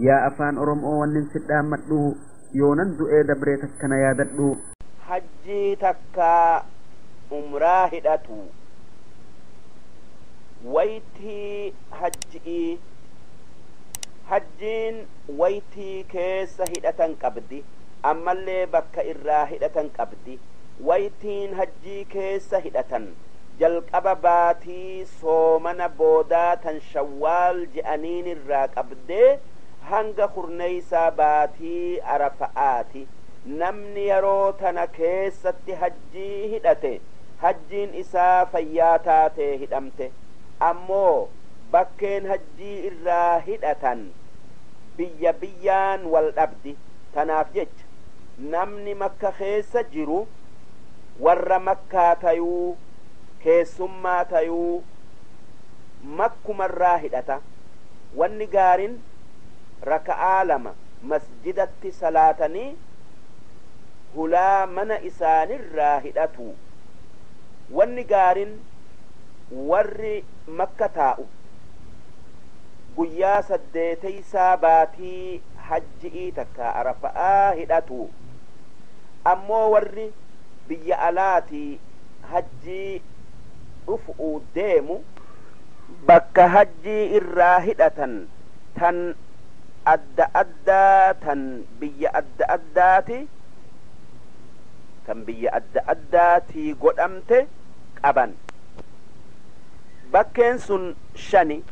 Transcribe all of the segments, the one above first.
Yaa afaan Oromoo wannin si dhaammadhu yoonan du'ee dabree takkana yaadadhu. Hajjii takkaa umraa hidhatu. Waytii hajji'ii, hajjiin waytii keessa hidhatan qabdi, ammallee bakka irraa hidhatan qabdi. Waytiin hajjii keessa hidhatan jalqaba baatii soomana boodaa tan Shawwaal je'aniin irraa qabdee hanga kurneeysaa baatii Arafa'aati. Namni yeroo tana keessatti hajjii hidhate hajjiin isaa fayyaa taatee hidhamte. Ammoo bakkeen hajjii irraa hidhatan biyya biyyaan wal dhabdi. Tanaaf jecha namni Makka keessa jiru warra Makkaa tayuu keessummaa tayuu makkumarraa hidhata. Wanni gaarin raka'aa 2 masjidatti salaatanii hulaa mana isaanirraa hidhatu. Wanni gaarin warri Makka taa'u guyyaa saddeeteysaa baatii hajji'ii takkaa Arafa'aa hidhatu. Ammoo warri biyya alaatii hajjii dhufu'uu deemu bakka hajjii irraa hidhatan tan adda addaa tan biyya adda addaati tan biyya adda addaatii godhamte qaban. Bakkeen sun shani.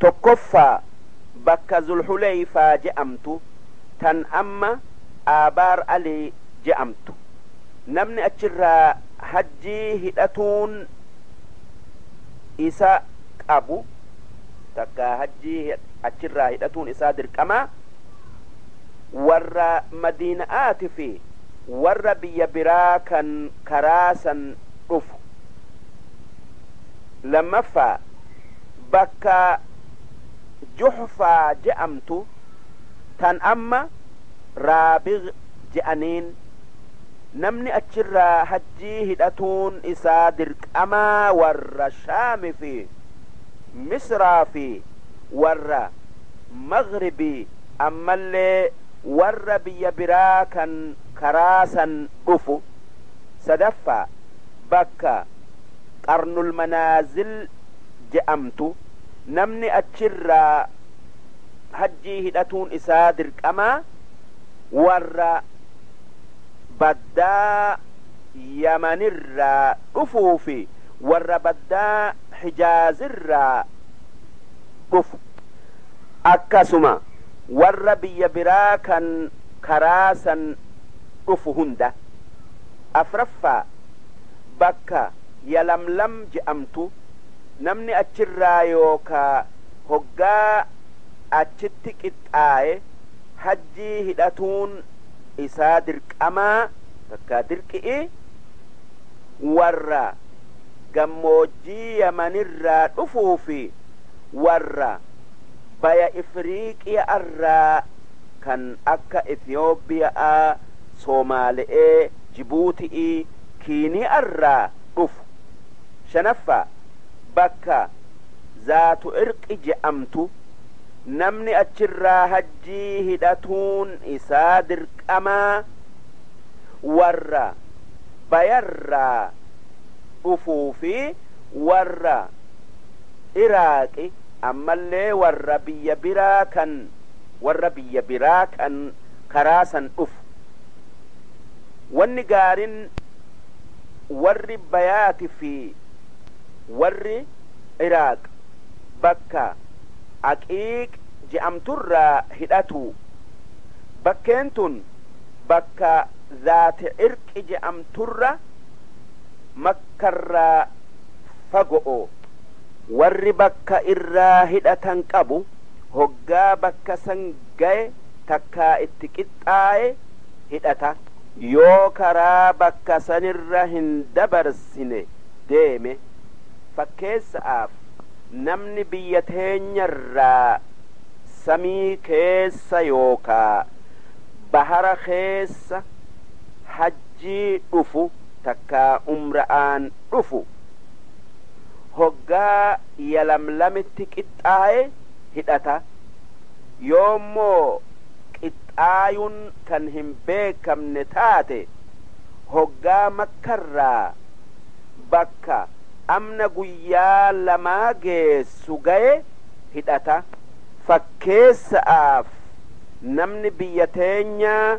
Tokkoffaa bakka Zulhuleyfaa je'amtu tan amma Aabaar Alii je'amtu. Namni achirraa hajjii hidhatuun isa qabu takka hajjii achirraa hidhatuun isaa dirqamaa warra Madiina'aati fi warra biyya biraa kan karaa san dhufu. Lammaffaa bakka Juhfaa je'amtu tan amma Raabigh je'aniin. Namni achirraa hajjii hidhatuun isaa dirqamaa warra Shaami fi Misraa fi warra Maghribii ammallee warra biyya biraa kan karaa san dhufu. Sadaffaa bakka Qarnul Manaazil je'amtu. Namni achirraa hajjii hidhatuun isaa dirqamaa warra baddaa Yamanirraa dhufuu fi warra baddaa Hijaazirraa dhufu. Akkasuma warra biyya biraa kan karaa san dhufu hunda. Afraffaa bakka Yalamlam je'amtu. Namni achirraa yookaa hoggaa achitti qixxaaye hajjii hidhatuun isaa dirqamaa takkaa dirqi'i warra gammoojjii Yamanirraa dhufuu fi warra baya Ifriiqiya'arraa kan akka Ethiyoophiya'aa, Soomaale'ee, Jibuuti'ii, Kiini'arraa dhufu. Shanaffaa bakka Zaatu Irqi je'amtu. Namni achirraa hajjii hidhatuun isaa dirqamaa warra bayarraa dhufuu fi warra Iraaqi ammallee warra biyya biraa kan warra biyya biraa kan karaa san dhufu. Wanni gaarin warri bayaati fi warri Iraaq bakka Aqiiq je'amturraa hidhatu. Bakkeen tun bakka Zaati Irqi je'amturra Makkarraa fago'o. Warri bakka irraa hidhatan qabu hoggaa bakka san gaye takkaa itti qixxaaye hidhata. Yoo karaa bakka sanirra hin dabarsine deeme, fakkeessa'aaf namni biyya teenyarraa samii keessa yookaa bahara keessa hajjii dhufu takkaa umra'aan dhufu hoggaa Yalamlamitti qixxaaye hidhata. Yoommoo qixxaayuun kan hin beekamne taate, hoggaa Makkarraa bakka amna guyyaa lamaa geessu gaye hidhata. Fakkeessa'aaf, namni biyya teenyaa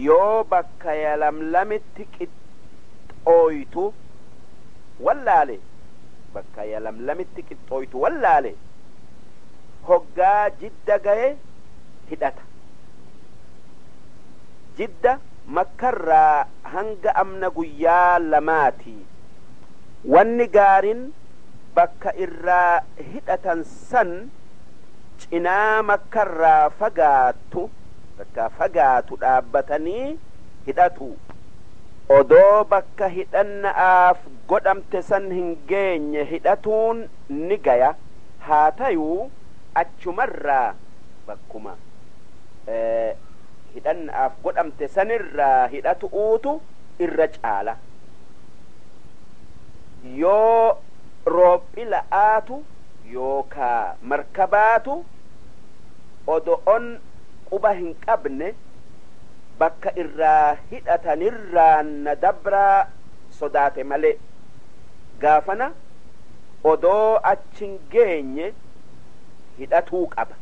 yoo bakka Yalamlamitti qixxooytu wallaale, bakka Yalamlamitti qixxooytu wallaale, hoggaa Jidda gaye hidhata. Jidda Makkarraa hanga amna guyyaa lamaati. Wanni gaarin bakka irraa hidhatan san cinaa Makkarraa fagaattu, bakka fagaatu dhaabbatanii hidhatu. Odoo bakka hidhanna'aaf godhamte san hin geenye hidhatuun ni gaya. Haa tayuu achumarraa, bakkuma hidhanna'aaf godhamte sanirraa hidhatu'uutu irra caala. Yoo roophila'aatu yookaa markabaatu odo'on quba hin qabne bakka irraa hidhatanirraan na dabraa sodaate malee, gaafana odoo achin geenye hidhatuu qaba.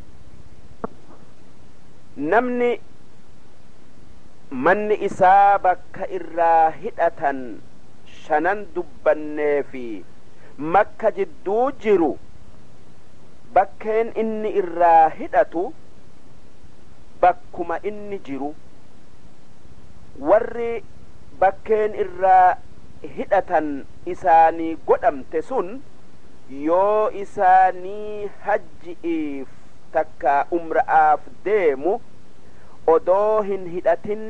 Namni manni isaa bakka irraa hidhatan shanan dubbannee fi Makka jidduu jiru, bakkeen inni irraa hidhatu bakkuma inni jiru. Warri bakkeen irraa hidhatan isaanii godhamte sun yoo isaanii hajji'iif takka umra'aaf deemu odoo hin hidhatin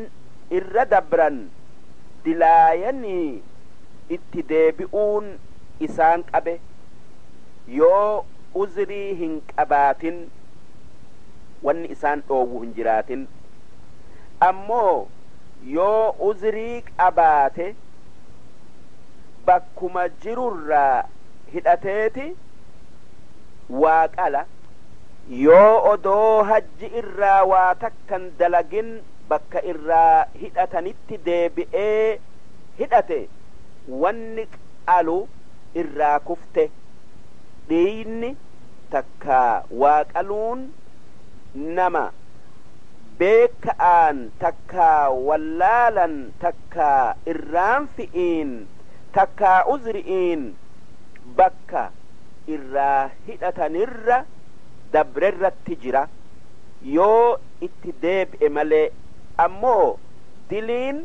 irra dabran, dilaayanii itti deebi'uun isaan qabe, yoo uzrii hin qabaatin, wanni isaan dhoowwu hin jiraatin. Ammoo yoo uzrii qabaate, bakkuma jirurraa hidhateeti waa qala. Yoo odoo hajji irraa waa takkan dalagin bakka irraa hidhatanitti deebi'ee hidhate, wanni qalu irraa kufte. Dhiiyni takkaa waa qaluun nama beeka'aan takkaa wallaalan takkaa irraanfi'iin takkaa uzri'iin bakka irraa hidhatanirra dabrerratti jira, yoo itti deebi'e malee. Ammoo diliin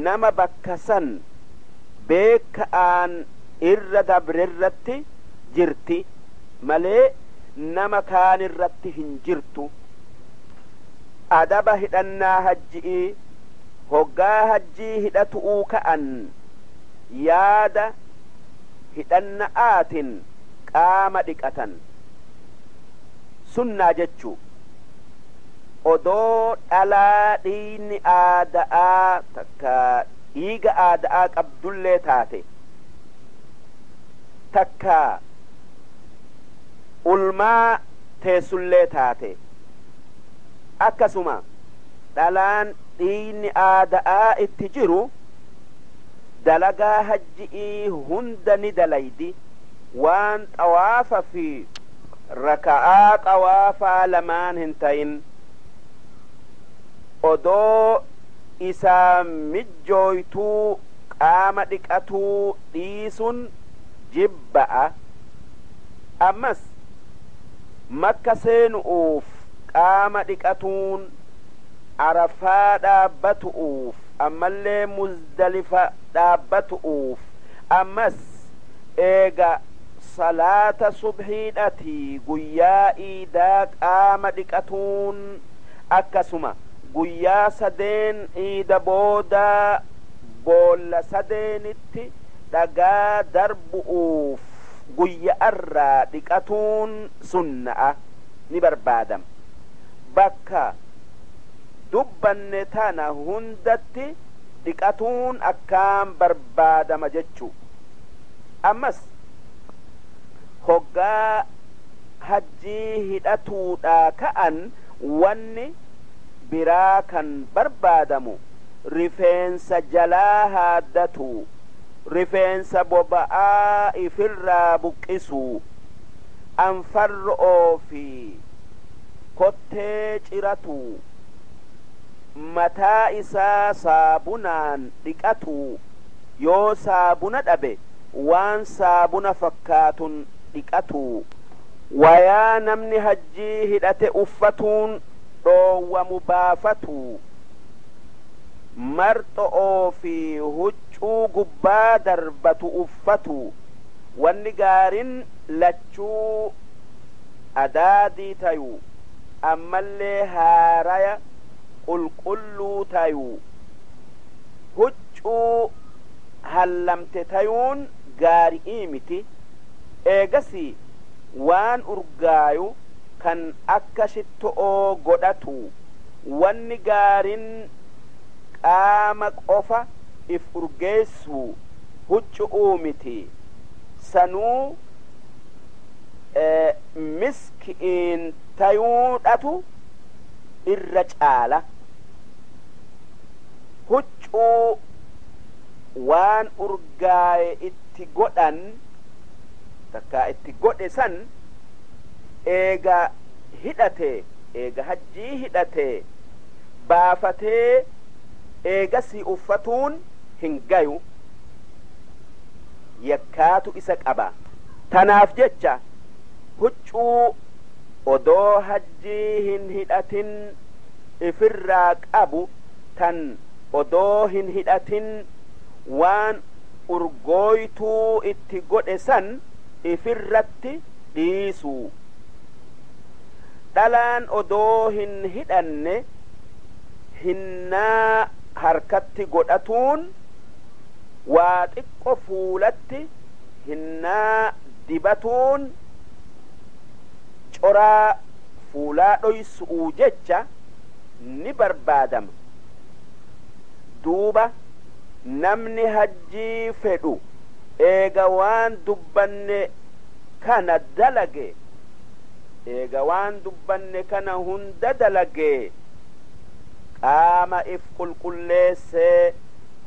nama bakka san beeka'aan irra dabrerratti jirti malee nama kaanirratti hin jirtu. Adaba hidhannaa hajji'ii: hoggaa hajjii hidhatu'uu ka'an yaada hidhanna'aatin qaama dhiqatan, sunnaa jechuu. Odoo dhalaa dhiiyni aada'aa takka dhiiga aada'aa qabdullee taate, takka ulmaa teessullee taate, akkasuma dhalaan dhiiyni aada'aa itti jiru dalagaa hajji'ii hunda ni dalaydi, waan xawaafa fi raka'aa xawaafaa lamaan hin ta'in. Odoo isaa mijjooytuu qaama dhiqatuu dhiisun jibba'a. Ammas Makka seenu'uuf qaama dhiqatuun, Arafaa dhaabbatu'uuf, ammallee Muzdalifa dhaabbatu'uuf, ammas eega salaata subhiidhatii guyyaa iidaa qaama dhiqatuun, akkasuma guyyaa sadeen iida boodaa boolla sadeenitti dhagaa darbu'uuf guyya'arraa dhiqatuun sunna'a, ni barbaadama. Bakka dubbanne tana hundatti dhiqatuun akkaan barbaadama jechu. Ammas hoggaa Hajjii hidhatuudhaa ka'an, wanni biraa kan barbaadamu rifeensa jalaa haaddatu, rifeensa boba'aa ifirraa buqqisuu, anfarro'oo fi kottee ciratu, mataa isaa saabunaan dhiqatu, yoo saabuna dhabe waan saabuna fakkaatun dhiqatu. Wayaa namni hajjii hidhate uffatuun dhoowwamu baafatu, marxo'oo fi huccuu gubbaa darbatu uffatu. Wanni gaarin lachuu adaadii tayu, ammallee haaraya qulqulluu tayu. Huccuu hallamte tayuun gaari'ii miti. Eegasi waan urgaayu kan akka shitto'oo godhatu. Wanni gaarin qaama qofa if urgeessu, huccu'uu miti. Sanuu miski'iin tayuudhatu irra caala. Huccuu waan urgaaye itti godhan takkaa itti godhe san eega hidhate, eega hajjii hidhate baafatee eegasii uffatuun hin gayu, yakkaatu isa qaba. Tanaaf jecha huccuu odoo hajjii hin hidhatin ifirraa qabu, tan odoo hin hidhatin waan urgooytuu itti godhe san ifirratti dhiisu. Dhalaan odoo hin hidhanne hinnaa harkatti godhatuun, waa xiqqo fuulatti hinnaa dibatuun coraa fuulaa dhoysu'uu jecha ni barbaadama. Duuba namni hajjii fedhu eega waan dubbanne kana dalage, eega waan dubbanne kana hunda dalage, qaama if qulqulleessee,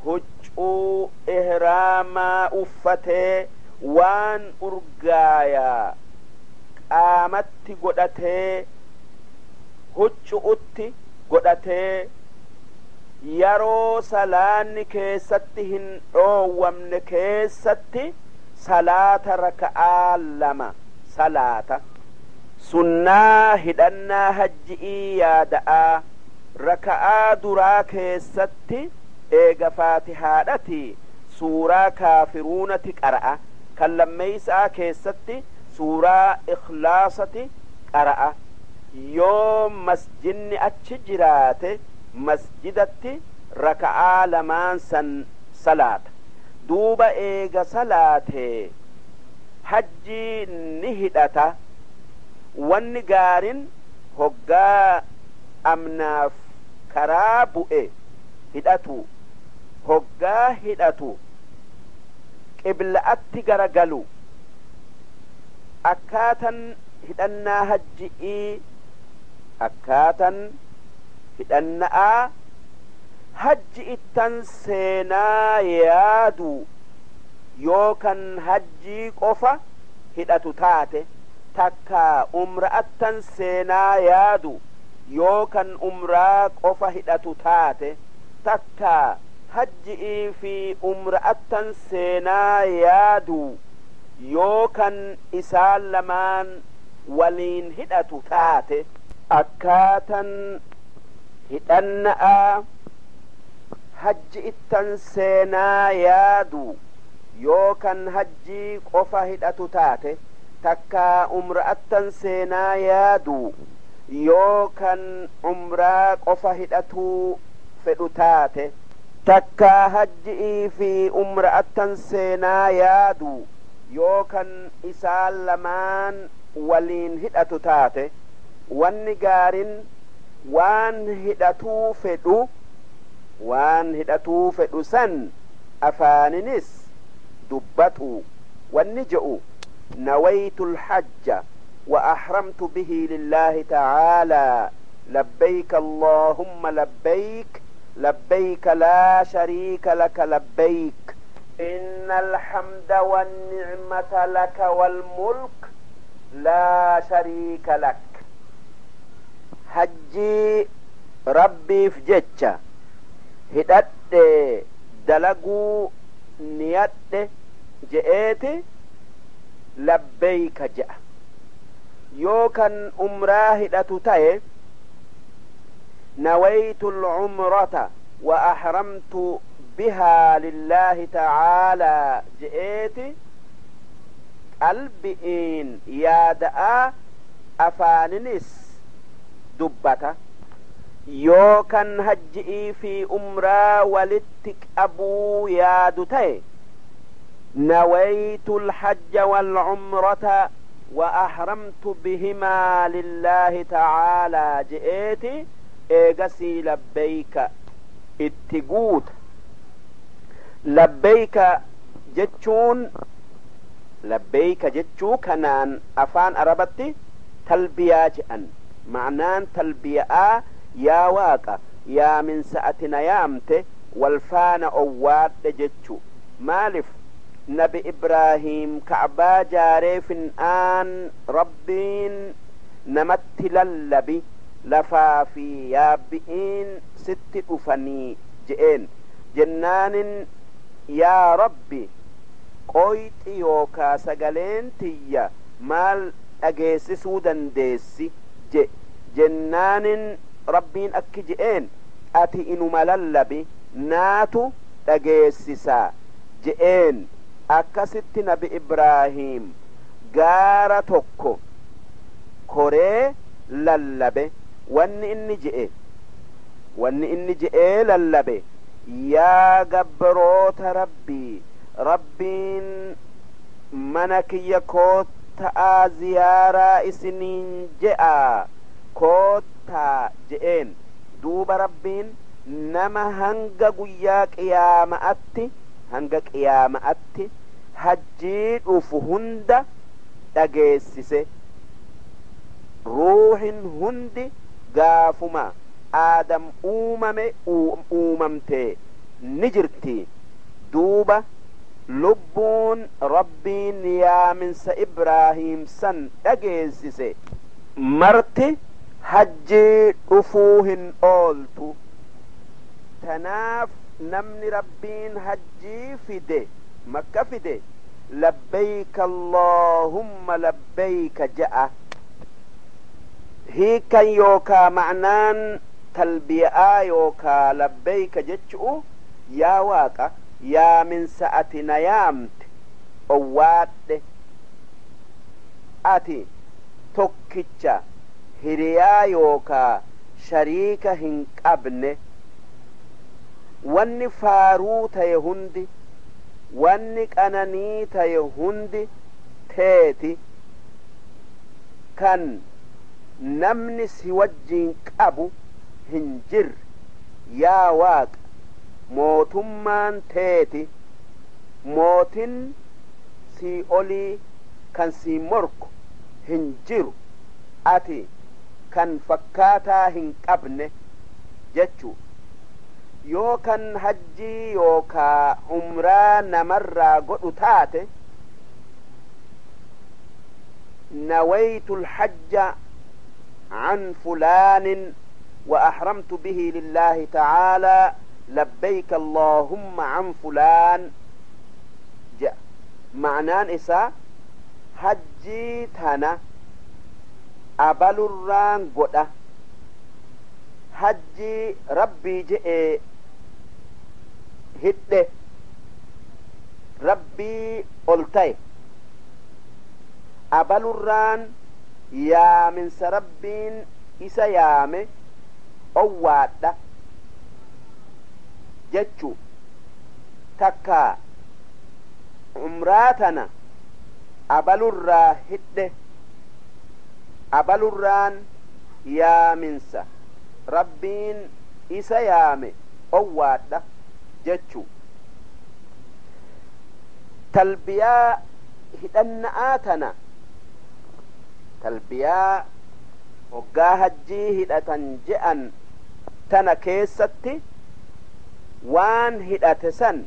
huccuu ihraamaa uffatee, waan urgaayaa qaamatti godhatee, huccu'utti godhatee, yeroo salaanni keessatti hin dhoowwamne keessatti salaata raka'aa 2 salaata. Sunnaa hidhannaa hajji'ii yaada'aa raka'aa duraa keessatti eega faatihaadhati suuraa Kaafiruunati qara'a, kan lammeeysaa keessatti suuraa Ikhlaasati qara'a. Yoo masjinni achi jiraate masjidatti raka'aa lamaan san salaata. Duuba eega salaate hajjii ni hidhata. Wanni gaarin hoggaa amnaaf karaa bu'e hidhatu. Hoggaa hidhatu qibla'atti garagalu. Akkaatan hidhannaa hajji'ii, akkaatan hidhanna'aa hajji ittan seenaa yaadu yoo kan hajjii qofa hidhatu taate, takka umra'attan seenaa yaadu yoo kan umraa qofa hidhatu taate, takka hajji'ii fi umra'attan seenaa yaadu yoo kan isaan lamaan waliin hidhatu taate, akkaatan hidhanna'aa hajji ittan seenaa yaadu yoo kan hajjii qofa hidhatu taate, takka umra'attan seenaa yaadu yoo kan umraa qofa hidhatuu fedhu taate, takka hajji'ii fi umra'attan seenaa yaadu yoo kan isaan lamaan waliin hidhatu taate, wanni gaarin waan hidhatuu fedhu, waan hidhatuu fedhu san afaaninis dubbatu. Wanni je'u: nawaytu lhajja وأحرمت به لله تعالى لبيك اللهم لبيك لبيك لا شريك لك لبيك إن الحمد والنعمة لك والملك لا شريك لك. Hajjii Rabbiif jecha hidhadhe dalaguu niyadhe je'eeti labbeeyka je'a. Yoo kan umraa hidhatu ta'e, nawaytu alcumrata wa ahramtu bihaa lillaahi tacaalaa je'eeti qalbi'iin yaada'aa, afaaninis dubbata. Yoo kan hajji'ii fi umraa walitti qabuu yaadu ta'e, nawaytu alhajja waalcumrata wa ahramtu bihimaa lillaahi tacaalaa je'eeti eegasii labbeeyka itti guuta. Labbeeyka jechuun, labbeeyka jechuu kanaan afaan Arabatti talbiyaa je'an. Ma'naan talbiya'aa yaa Waaqa, yaaminsa ati na yaamte wal faana owwaadhe jechu. Maalif? Nabi Ibraahiim Ka'baa jaaree fin'aan Rabbiin namatti lallabi, lafaa fi yaabbi'iin sitti dhufanii je'een. Jennaanin, yaa Rabbi, qoyxi yookaa sagaleen tiyya maal dhageessisuu dandeessi je. Jennaanin Rabbiin akki je'een, ati inuma lallabi, naatu dhageessisaa je'een. Akkasitti Nabi Ibraahiim gaara tokko koree lallabe. Wanni inni je'ee lallabe, yaa gabbaroota Rabbii, Rabbiin mana kiyya kootta'aa ziyaaraa isiniin je'a, koottaa je'een. Duuba Rabbiin nama hanga guyyaa qiyaama'atti hajjii dhufu hunda dhageessise. Ruuhin hundi gaafuma Aadam uumame uumamte ni jirti. Duuba lubbuun Rabbiin yaaminsa Ibraahiim san dhageessise marti hajjii dhufuu hin ooltu. Tanaaf namni Rabbiin hajjii fide, Makka fide, labbayka allaahumma labbayka ja'a. Hiikan yookaa ma'naan talbiya'aa yookaa labbayka jechu'u, yaa Waaqa, yaaminsa ati na yaamte owwaadhe, ati tokkicha hiriyaa yookaa shariika hin qabne, wanni faaruu ta'e hundi, wanni qananii ta'e hundi teeti, kan namni si wajjiin qabu hin jirre. Yaa Waaqa, mootummaan teeti, mootin sii olii kan sii morku hin jiru, ati kan fakkaataa hin qabne jechuu. Yoo kan hajjii yookaa umraa namarraa godhu taate, نويت الحج عن فلان وأحرمت به لله تعالى لبيك اللهم عن فلان جاء. معنaan isaa hajjii tana abalurraan godha, hajjii Rabbii je'ee hidhe, Rabbii ol ta'e abalurraan yaaminsa Rabbiin isa yaame owwaadha jechu. Takka umraa tana abalurraa hidhe, abalurraan yaaminsa Rabbiin isa yaame owwaadha jechu. Talbiyaa hidhanna'aa tana Talbiyaa hoggaa hajjii hidhatan je'an tana keessatti waan hidhate san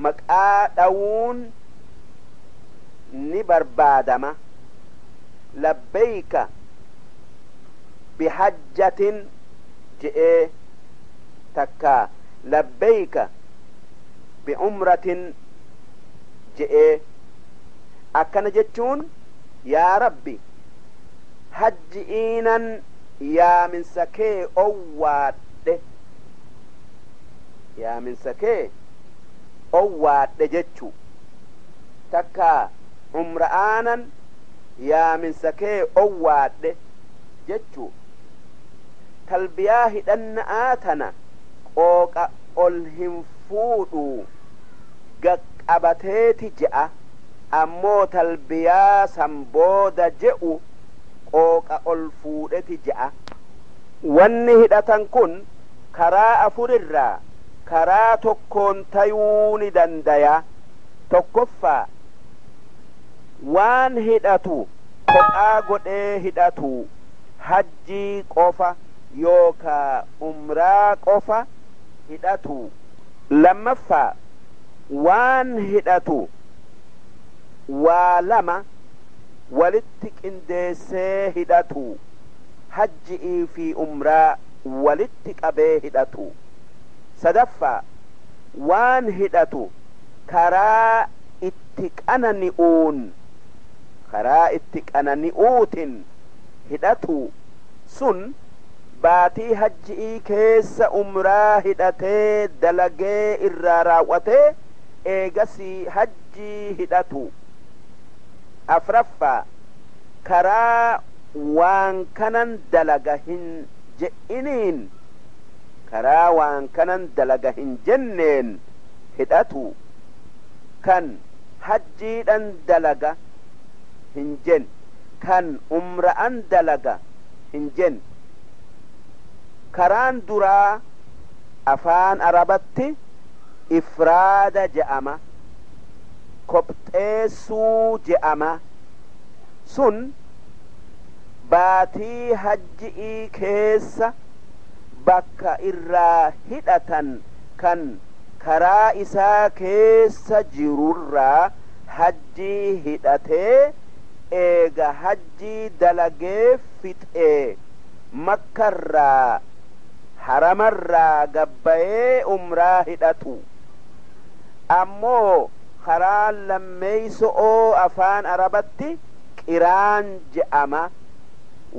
maqaa dhawuun ni barbaadama. Labbayka bihajjatin je'ee, takkaa labbayka bi'umratin je'ee. Akkana jechuun, yaa Rabbi, hajji'iinan yaaminsa kee owwaadhe, yaaminsa kee owwaadhe jechu, takkaa umra'aanan yaaminsa kee owwaadhe jechu. Talbiyaa hidhanna'aa tana qooqa ol hin fuudhu, gaqqabateeti je'a. Ammoo talbiyaa san booda je'u qooqa ol fuudheti je'a. Wanni hidhatan kun karaa afurirraa karaa tokkoon tayuu ni dandaya. Tokkoffaa, waan hidhatu kophaa godhee hidhatu, hajjii qofa yookaa umraa qofa hidhatu. Lammaffaa, waan hidhatu waa lama walitti qindeessee hidhatu, hajji'ii fi umraa walitti qabee hidhatu. Sadaffaa, waan hidhatu karaa itti qanani'uun, karaa itti qanani'uutin hidhatu. Sun baatii hajji'ii keessa umraa hidhatee dalagee irraa raawwatee eegasii hajjii hidhatu. Afraffaa, karaa waan kanan dalaga hin je'iniin, karaa waan kanan dalaga hin jenneen hidhatu, kan hajjiidhan dalaga hin jen, kan umra'an dalaga hin jen. Karaan duraa afaan Arabatti ifraada je'ama, kopxeessuu je'ama. Sun baatii hajji'ii keessa bakka irraa hidhatan kan karaa isaa keessa jirurraa hajjii hidhatee, eega hajjii dalagee fixee, Makkarraa haramarraa gabbayee umraa hidhatu. Ammoo karaan lammeeyso'oo afaan Arabatti qiraan je'ama,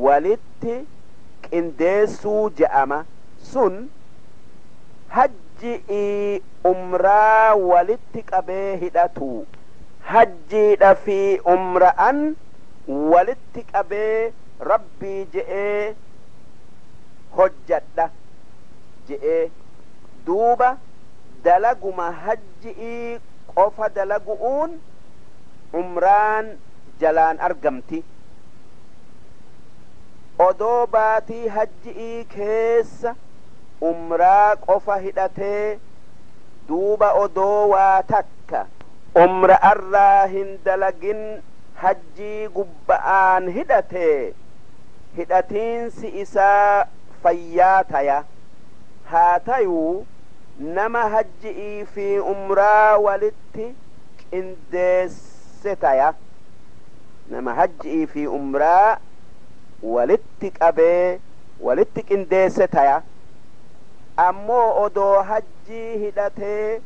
walitti qindeessuu je'ama. Sun hajji'ii umraa walitti qabee hidhatu, hajjiidha fi umra'an walitti qabee Rabbii je'ee hojjadha je'ee, duuba dalaguma hajji'ii qofa dalagu'uun umraan jalaan argamti. Odoo baatii hajji'ii keessa umraa qofa hidhatee, duuba odoo waa takka umra'arraa hin dalagin hajjii gubba'aan hidhatee, hidhatiinsi isaa fayyaa taya. Haa tayuu nama hajji'ii fi umraa walitti qindeesse taya, nama hajji'ii fi umraa walitti qabee walitti qindeesse taya. Ammoo odoo hajjii hidhatee,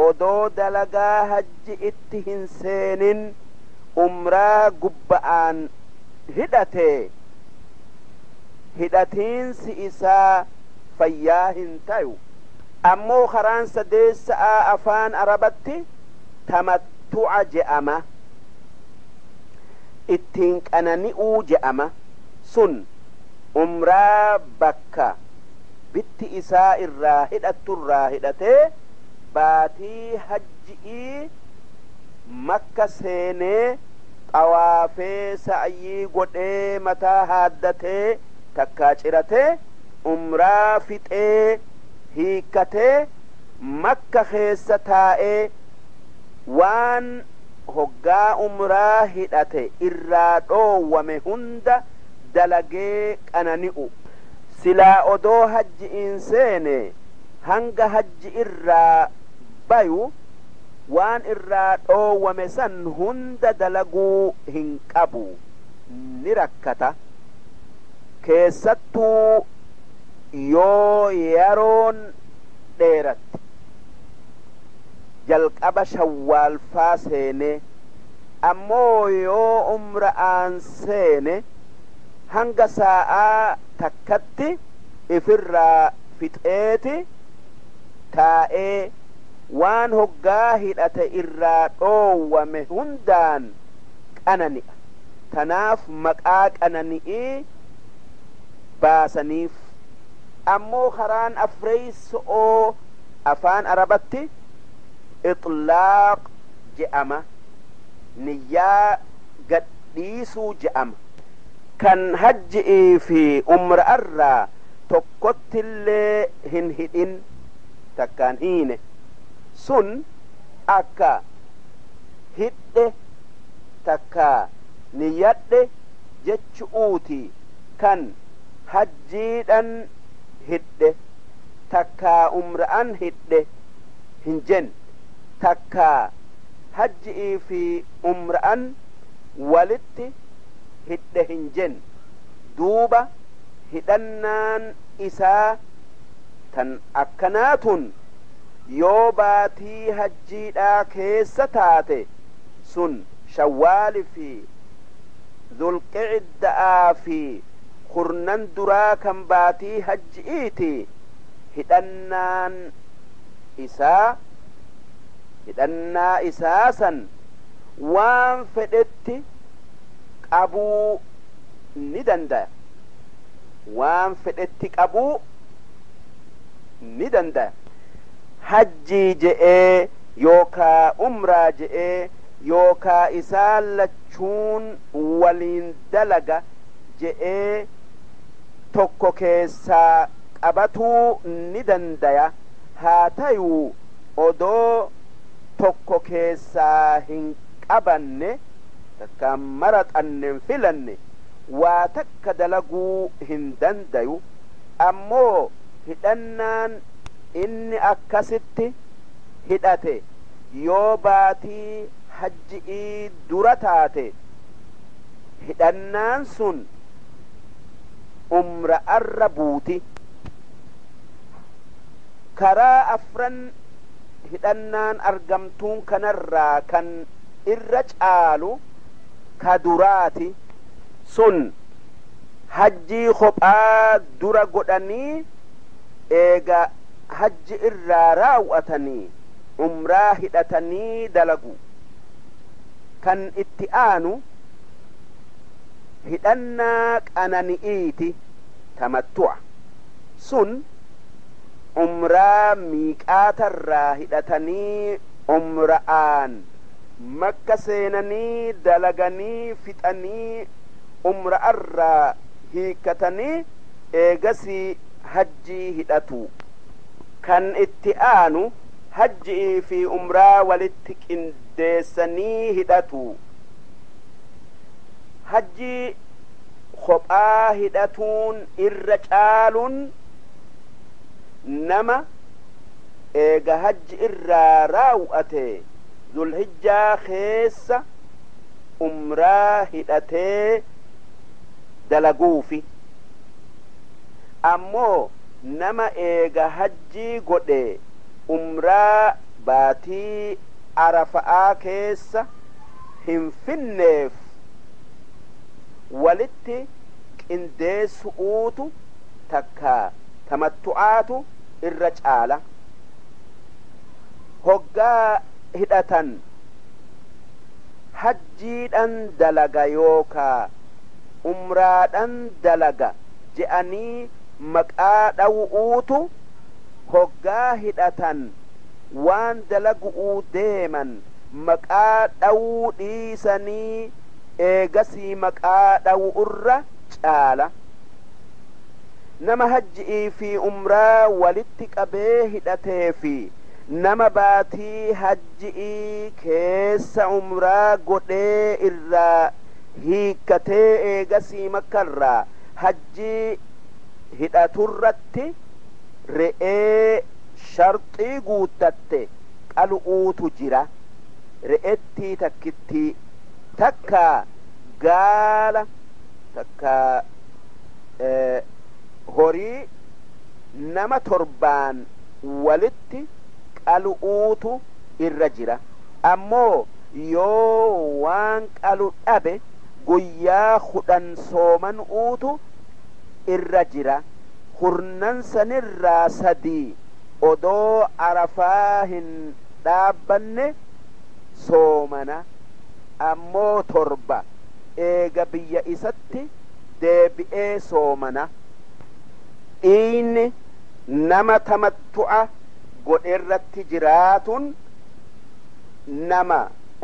odoo dalagaa hajji itti hin seenin umraa gubba'aan hidhatee, hidhatiinsi isaa fayyaa hin tayu. Ammoo karaan sadeessa'aa afaan Arabatti tamattu'a je'ama, ittiin qanani'uu je'ama. Sun umraa bakka bitti isaa irraa hidhatturraa hidhatee, baatii hajji'ii Makka seenee, xawaafee, sa'yii godhee, mataa haaddatee takkaa ciratee, umraa fixee hiikkatee, Makka keessa taa'ee waan Hoggaa umraa hidhate irraa dhoowwame hunda dalagee qanani'u. Silaa odoo hajji'iin seene hanga hajji irraa bayu waan irraa dhoowwame san hunda dalaguu hin qabu, ni rakkata, keessattuu yoo yeroon dheeratte. Jalqaba Shawwaalfaa seene, ammoo yoo umra'aan seene hanga saa'aa takkatti ifirraa fixeeti taa'ee waan hoggaa hidhate irraa dhoowwame hundaan qanani'a. Tanaaf maqaa qanani'ii baasaniif. Ammoo karaan afreeyso'oo afaan Arabatti ixlaaq je'ama, niyyaa gadhiisuu je'ama. Kan hajji'ii fi umra'arraa tokkottillee hin hidhin takkaan hiine sun akka hidhe takka niyyadhe jechu'uuti. Kan hajjiidhan hidhe takkaa umra'an hidhe hin jenne, takkaa hajji'ii fi umra'an walitti hidhe hin jenne, duuba hidhannaan isaa tan akkanaatun yoo baatii hajjiidhaa keessa taate, sun Shawwaali fi Dhulqicda'aa fi kurnan duraa kan baatii hajji'iiti, hidhannaan isaa hidhannaa isaa san waan fedhetti qabuu ni dandaya, waan fedhetti qabuu ni dandaya. Hajjii je'ee yookaa umraa je'ee yookaa isaan lachuun waliin dalaga je'ee tokko keessaa qabatuu ni dandaya. Haa tayuu, odoo tokko keessaa hin qabanne takka maraxanne hin filanne waa takka dalaguu hin dandayu. Ammoo hidhannaan inni akkasitti hidhate yoo baatii hajji'ii dura taate, hidhannaan sun umra'arra buuti. Karaa afran hidhannaan argamtuun kanarraa kan irra caalu ka duraati. Sun hajjii kophaa dura godhanii, eega hajji irraa raaw'atanii umraa hidhatanii dalagu. Kan itti aanu hidhannaa qanani'iiti, tamattu'a. Sun umraa miiqaatarraa hidhatanii umra'aan Makka seenanii dalaganii fixanii umra'arraa hiikkatanii eegasii hajjii hidhatu. Kan itti aanu hajji'ii fi umraa walitti qindeessanii hidhatu. Hajjii kophaa hidhatuun irra caalun nama eega hajji irraa raaw'ate Zulhijjaa keessa umraa hidhatee dalaguufi. Ammoo nama eega hajjii godhe umraa baatii Arafa'aa keessa hin finneef walitti qindeessu'uutu takka tamattu'aatu irra caala. Hoggaa hidhatan hajjiidhan dalaga yookaa umraadhan dalaga je'anii maqaa dhawu'uutu hoggaa hidhatan waan dalagu'uu deeman maqaa dhawuu dhiisanii eegasii maqaa dhawu'urra caala. Nama hajji'ii fi umraa walitti qabee hidhatee fi Nama baatii hajji'ii keessa umraa godhee irraa hiikkatee eegasii Makkarraa hajjii hidhaturratti re'ee sharxii guuttatte qalu'uutu jira. Re'ettii takkittii takka gaala takka horii nama 7 walitti qalu'uutu irra jira. Ammoo yoo waan qalu dhabe guyyaa 10 soomanuutu irra jira. 10 sanirraa 3 odoo Arafaa hin dhaabbanne soomana. Ammoo 7 eega biyya isatti deebi'ee soomana. Dhiinni nama tamattu'a godherratti jiraatun nama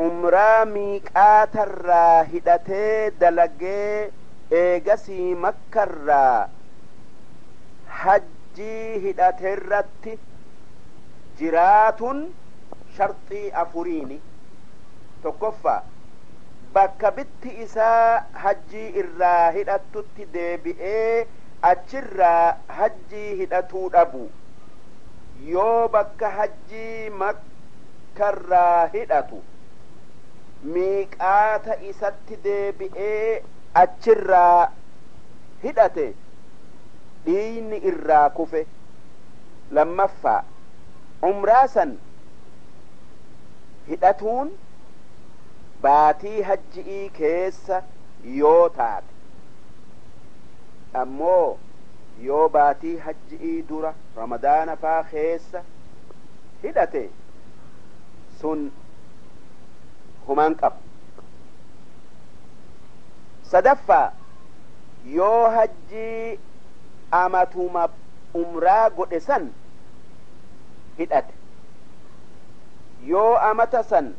umraa miiqaatarraa hidhatee dalagee eegasii Makkarraa hajjii hidhaterratti jiraatun sharxii 4. 1ffaa bakka bitti isaa hajjii irraa hidhattutti deebi'ee achirraa hajjii hidhatuu dhabu. Yoo bakka hajjii Makkarraa hidhatu miiqaata isatti deebi'ee achirraa hidhate dhiigni irraa kufe. 2ffaa umraa san hidhatuun baatii hajji'ii keessa yoo taate, ammoo yoo baatii hajji'ii dura Ramadaana faa keessa hidhate sun humaan qabu. 3ffaa yoo hajjii amatuma umraa godhe san hidhate, yoo amata san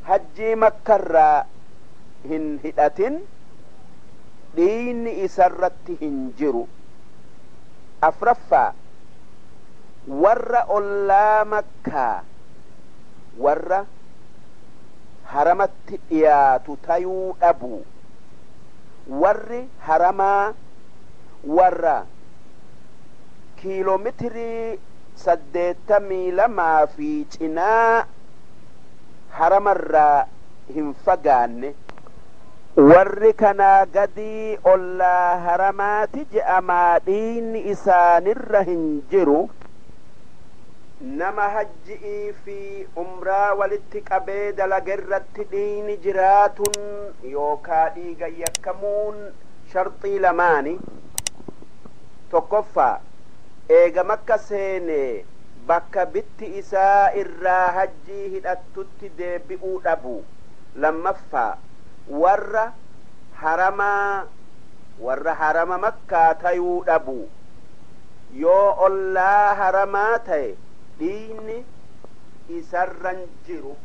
hajjii Makkarraa hin hidhatin dhiigni isarratti hin jiru. 4ffaa warra ollaa Makkaa warra haramatti dhiyaatu tayuu dhabu. Warri haramaa warra kiiloomeetirii 82 fi cinaa haramarraa hin fagaanne. Warri kanaa gadii ollaa haramaati je'amaa dhiigni isaanirra hin jiru. Nama hajji'ii fi umraa walitti qabee dalagerratti dhiigni jiraatun yookaa dhiiga yakkamuun sharxii 2. 1ffaa eega Makka seenee bakka bitti isaa irraa hajjii hidhattutti deebi'uu dhabu. 2ffaa warra haramaa warra harama Makkaa tayuu dhabu. Yoo ollaa haramaa ta'e dhiigni isarran jiru.